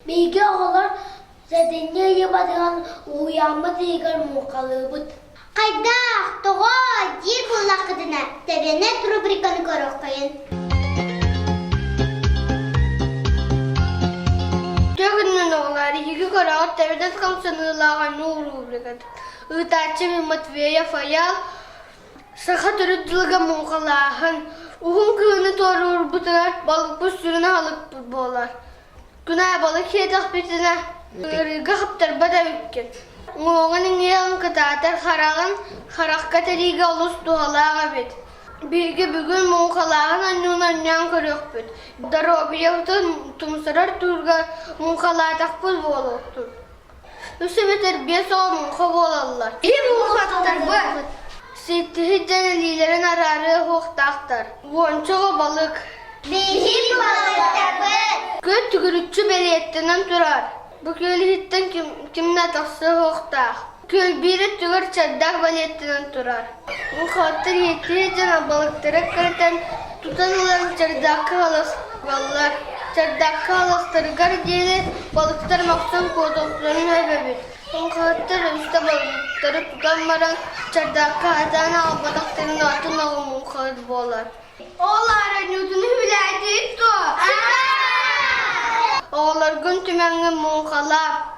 Биһиги оҕолор сэтинньи ыйы батыһан уһуйааммыт ыйыгар муҥхалыыбыт. Хайдах, тоҕо диир буоллаххытына, Тэбэнэт рубриканы көрүөххэйин. Төгүннэн оҕолор иһиги көрөҕүт Тэбэнэт хамсаныылаах оонньуу рубриката. Ыытааччы Матвеев Айаал Саха төрүт дьылыга муҥхалааһын, уһун кыһыны туоруурбутугар балыкпыт сүрүн аһылыкпыт буолар. Күн аайы балык сиэтэхпитинэ, ыарыыга хаптарбат эбиккин. Уҥуоҕун иҥиэҕин кытаатар хараҕын харахха тэриигэ олус туһалаах эбит. Биһиги бүгүн муҥхалааһын оонньууну оонньоон көрүөхпүт. Доруобуйабытын тумсарар туурга муҥхалаатахпыт буолуохтун. Үс эбэтэр биэс оҕо муҥха буолаллар. Ким муҥхаттарбыт? Ситтиһит дьон илиилэрин араарыа суохтаахтар. Уонча оҕо балык. Биһи балыктарбыт. Күн түгүрүччү бэлиэттэнэн турар. Бу күөл иһиттэн ким, кимнэ тахсыа суохтаах. Күөл биир өттүгэр чардаах бэлиэттэнэн турар. Муҥхаттар иэттиһит дьон балыктары кырытан тутан ылан чардаакка халаспаллар. Чардаакка халастарыгар диэри балыктар махсан куотуохтарын сөп эбит. Муҥхаһыттар үстэ балыктары тутан баран чардаакка хатаан аҕалбатахтарын атын оҕо муҥхаһыт буолар. Ол аара ньуутуну үбүлээтигит дуо? Оҕолоргун түмэҥҥин муҥхалаа.